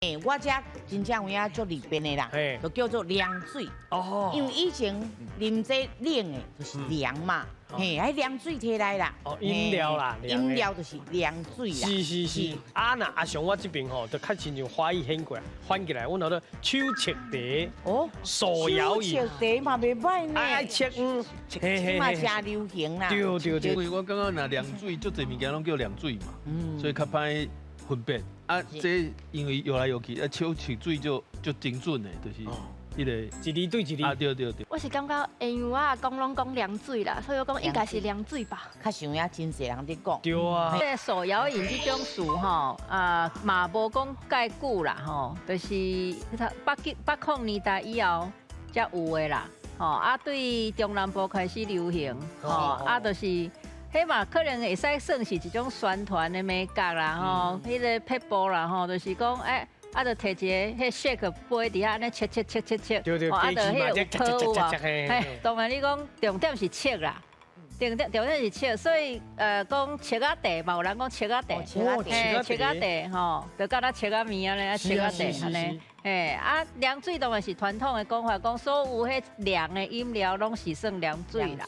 欸，我遮真正有影足利便的啦，就叫做涼水。因為以前啉這冷的，就是涼嘛，嘿，彼涼水提來啦。哦，飲料啦，飲料就是涼水啦。是是是。啊，那阿雄我這邊吼，就較親像華語顯過來，翻起來，阮叫做手切茶。手搖飲。手切茶嘛袂䆀呢。愛切嗯，這嘛誠流行啦。對對對。因為我感覺若涼水，足濟物件攏叫涼水嘛，所以較歹分辨。啊，這因為搖來搖去，啊，手切水就就精準的，就是彼個一字對一字。啊，對對對。我是感覺因為我阿公攏講涼水啦，所以我講應該是涼水吧。較像影真濟人佇講。對啊。這個手搖飲這種事吼，啊嘛無講蓋久啦吼，就是80年代以後才有的啦。吼啊，對中南部開始流行，吼啊，就是。彼嘛可能會使算是一種宣傳的美感啦，吼，彼個撇步啦，吼，就是講，欸，啊，就提一个彼 shake 杯佇遐按呢切切切切切，啊，就彼個有泡有無？嘿，當然你講重點是切啦，重點重點是切，所以講切仔茶嘛，有人講切仔茶，嘿，切仔茶吼，就敢若切仔麵按呢，啊切仔茶按呢，嘿，啊涼水當然是傳統的講法，講所有彼涼的飲料攏是算涼水啦。